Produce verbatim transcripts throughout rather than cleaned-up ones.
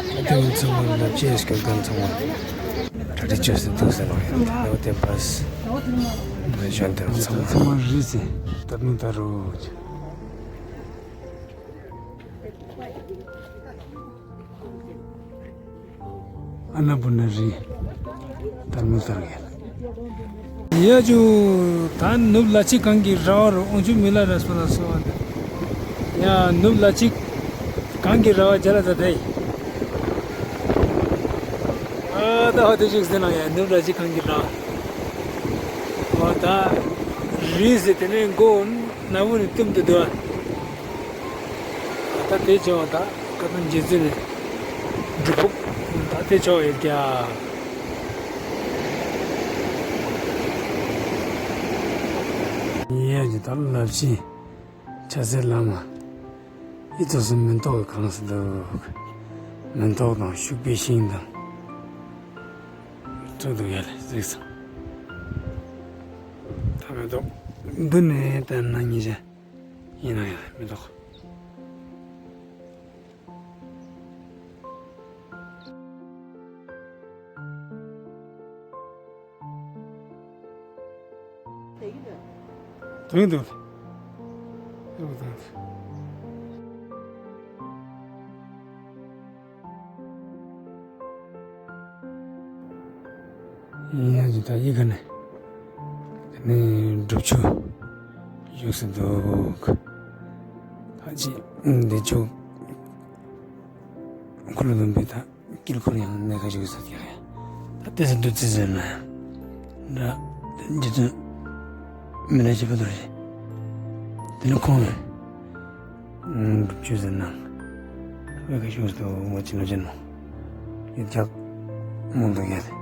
ཨ་དེ་ཚང་མ་ལབ་ཅེས་སྐྱོད་མཁན་ཚང་མ་གྲ་སྒྲིག་བཅོས་ཏེ་འདུག་ཟེར་ནོག་ཡ། ད་དེ་བས་མ་གཞོན་དེ་རུ་ཚང་མ་ཚང་མ་རིས་སེ་ད་ནི་ད་རུ། ཨ་ན་པུར་ན་རི་དར་མོ་དར་གེ། ཡ་ཇུ། ད་ནུབ་ལ་ཕྱི་གངས་ཀྱི་ར་བ་རུ་ཨོང་ཆུ་མི་ལ་རས་པ་ལ་སོ་བ་ནི། ཡ་ནུབ་ལ་ཕྱི་གངས་ཀྱི་ར་བ་ཇ་ལ་ད་དེ། ཨ་ད་ཧོ་དེ་ཞིག་ཟེར་ན་ཡ་ནུབ་ལ་ཕྱི་གངས་ཀྱི་ར་བ། ཨོ་ད་རི་ཟེར་དེ་ནས་མགོ་ན་བུ་ནི་ཏུམ་དུ་དུ་ཨ། ད་དེ་ཆོ་ད་ཀ་ཏོན་རྗེ་བཙུན་ནི་སྒྲུབ་ཕུག་ད་དེ་ཆོ་ཡོད་ཀྱག། ཡ་ཇུ། ད་ལབ་ཅི་ཆ་སེ་ལ་མ་ཨི་ཙོགས་སུ་མེན་ཏོག་གི་གང་སེ་འདུག། མེན་ཏོག་དང་ཤུག་པའི་ཤིང་དང་ཙོགས་འདུག་ཡ་ལེ་གཟིགས་སོང་། ད་མེན་ཏོག་འདི་ནས་བལྟས་ན་ཉེ་ཞ་ཡིན་ན་ཡང་མི་འདུག། དོན་དུ། ཡིན་ཡང་ད་ཡི་ག་ནས་དེ་ནས་སྒྲུབ་ཆུ་བཞུགས་སེ་འདུག། ད་ཅི་འདི་ཆུ་འཁོར་ལོ་སྡོམ་པའི་ད་དཀྱིལ་འཁོར་ཡང་གནས་ཁ་བཞུགས་སེ་ཡོད་ཡ། ད་དེ་སེ་བདུད་རྩི་ཟེར་ན་འདྲ། རྗེ་བཙུན་མི་ལ་བཞི་པ་རྡོ་རྗེ། དེ་ནས་ཁོང་ནས་སྒྲུབ་ཆུ་ཟེར་ན་འོད་ཁ་བཞུགས་སུ་ངོ་ཅི་ལོ་ཅན་མོ་ཡོད་ཀྱག་མོ་འདུག་ཡ་ལེ།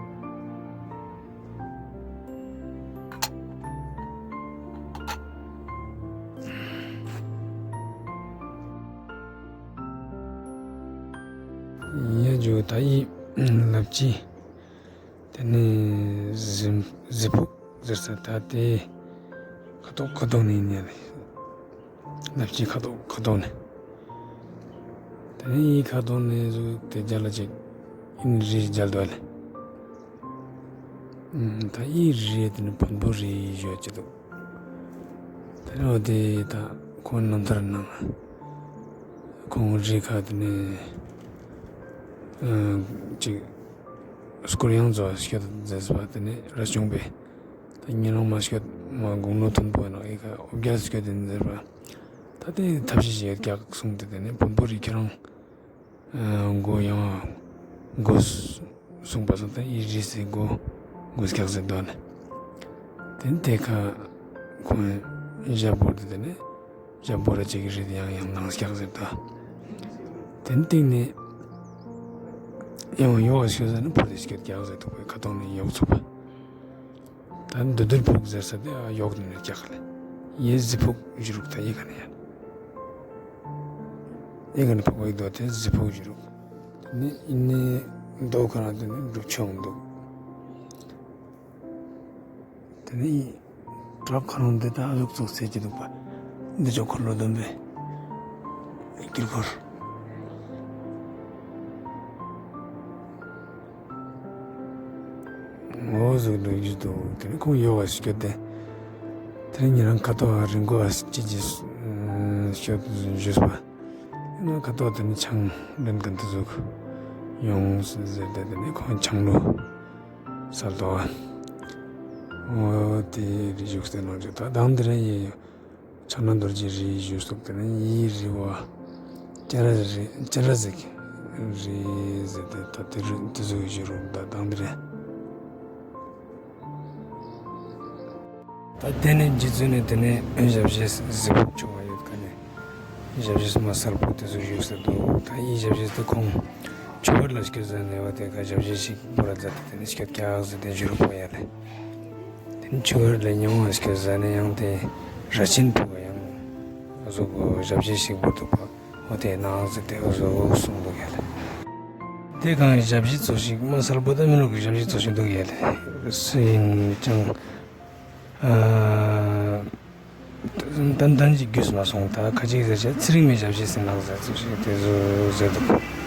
ཡ་ཇུ། ད་ཡི་ལབ་ཅི། དེ་ནས་གཟིམ་གཟིམ་ཕུག་ཟེར་ས་ད་དེ་ཁ་ཐོག་ཁ་ཐོག་ནས་ཡིན་ཡ་ལེ། ལབ་ཅི་ཁ་ཐོག་ཁ་ཐོག་ནས། དེ་ནས་ཡི་ཁ་ཐོག་ནས་ཟུག་དེ་རྒྱ་ལ་ཅིག་ཡིན་རི་རྒྱལ་དུ་ཨ་ལེ། ད་ཡི་རི་དེ་ནས་བོན་པོ་རི་ཞུ་ཅི་འདུག། དེ་ནས་འོ་དེ་ད་ཁོང་རྣམ་ཐར་ནང་ཁོང་རི་ཁ་དེ་ནས་ཅིག་སྐོར་ཡང་ཚོ་སྐྱོད་མཛད་པ་དེ་ནས་ར་ཆུང་པས་ད་ཉེ་རང་མ་སྐྱོད་མ་དགུང་ལོ་མཐོན་པོ་ནང་ཡི་ག་འོ་བརྒྱལ་སྐྱོད་དེ་མཛད་པ། ད་དེ་ཐབས་ཤེས་ཤིག་ཡོད་ཀྱག་གསུངས་ཏེ་དེ་ནས་བོན་པོ་རི་ཁྱེད་རང་མགོ་ཡང་མགོ་གསུངས་པ་སོང་ད་ཡི་རི་སེ་མགོ་མགོ་སྐྱག་ཟེར་འདུག་ལེ། དེ་ནས་དེ་ཁ་ཁོང་ཞབས་བོར་ཏེ་དེ་ནས་ཞབས་བོར་ར་ཅིག་རི་དེ་ཡང་ཡང་ནང་སྐྱག་ཟེར་འདུག། དེ་ནས་སྟེང་ནས་ཡང་ཡོག་སྐྱོད་ཟེར་ན་ཕོ་དེ་སྐྱོད་སྐྱག་ཟེར་འདུག་པས་ཁ་ཐོག་ནས་ཡོག་ཚུགས་པ། ད་འདུ་འདུར་ཕུག་ཟེར་ས་དེ་ཡོག་ནས་སྐྱག་ལེ། ཡེ་གཟིམ་ཕུག་ཞུ་རུག་ད་ཡི་ག་ནས་ཡ། ཡི་ག་ནས་ཕུག་པ་ཡི་དོ་དེ་གཟིམ་ཕུག་ཞུ་རུག། དེ་ནས་ཡིན་ནས་མདོ་ཁ་ན་དེ་ནས་སྒྲུབ་ཆུ་འདུག། དེ་ནས་བྲག་ཁ་ནང་འདི་ད་ཨ་ཟུག་ཙོགས་ཟེར་གྱི་འདུག་པ། འདི་ཅོག་འཁོར་ལོ་སྡོམ་པའི་དཀྱིལ་འཁོར། འོ་ཟུག་འདུག་རྒྱུ་འདུག། དེ་ནས་ཁོང་ཡོག་པ་སྐྱོད་དེ། དེ་ནས་ཉེ་རང་ཁ་ཐོག་རི་མགོ་བ་ཅི་ཅི་སྐྱོད་ཞུས་པ། ཡིན་ན་ཁ་ཐོག་དེ་ནས་ཆང་ལེན་མཁན་དེ་ཟུག་ཡོང་ཟེར་ཏེ་དེ་ནས་ཁོང་ཆང་ལུ་སལ་ཏོ། འོ་དེ་རི་བཞུགས་ཏེ་ནང་བཞུགས་ད་དང་དེ་རིང་ཡི་ཕྱག་ན་རྡོ་རྗེ་རི་བཞུགས་སོགས་དེ་ནས་ཡི་རི་བ་ཅ་ར་རི་ཅ་ར་ཟིག་རི་ཟེར་ཏེ་ད་དེ་རུ་དེ་ཟུག་བཞུགས་རུང་ད་དང་དེ་རིང་། ད་དེ་ནས་རྗེ་བཙུན་ནས་དེ་ནས་ཞབས་རྗེས་གཟིམ་ཕུག་ཆུང་བ་ཡོད་ཁན་ནས་ཞབས་རྗེས་མ་གསལ་པོ་དེ་ཚོ་བཞུགས་སེ་འདུག། ད་ཡི་ཞབས་རྗེས་དེ་ཁོང་ཆུ་ཁར་ལ་སྐྱོད་ཟ་ནས་བ་དེ་ཁ་ཞབས་རྗེས་ཤིག་བོར་ར་མཛད་དེ་དེ་ནས་སྐྱོད་ཀྱག་ཟེར་ཏེ་བཞུགས་པ་ཡ་ལེ། དེ་ནས་ཆུ་ཁར་ལ་ཉང་བ་སྐྱོད་ཟ་ནས་ཡང་དེ་ར་ཆེན་ཕུག་ག་ཡང་ཨ་ཟུག་གི་ཞབས་རྗེས་ཤིག་བོར་འདུག་པ། འོ་དེ་ནང་ཟེར་ཏེ་འོ་ཟུག་གསུངས་འདུག་ཡ་ལེ། དེ་གང་ཞབས་རྗེས་ཚོ་ཞིག་མ་གསལ་པོ་ད་མི་ནུག་གི་ཞབས་རྗེས་ཚོ་ཞིག་འདུག་ཡ་ལེ། སུ་ཡིན་ཅང་ཨ་ཏན་ཏན་ཅིག་རྒྱུས་མ་སོང་། ད་ཁ་ཅིག་ཟེར་ཆ་ཚེ་རིང་མའི་ཞབས་རྗེས་ཟེར་ནང་ཟེར་ཚོ་ཞིག་དེ་ཟུག་ཟེར་འདུག།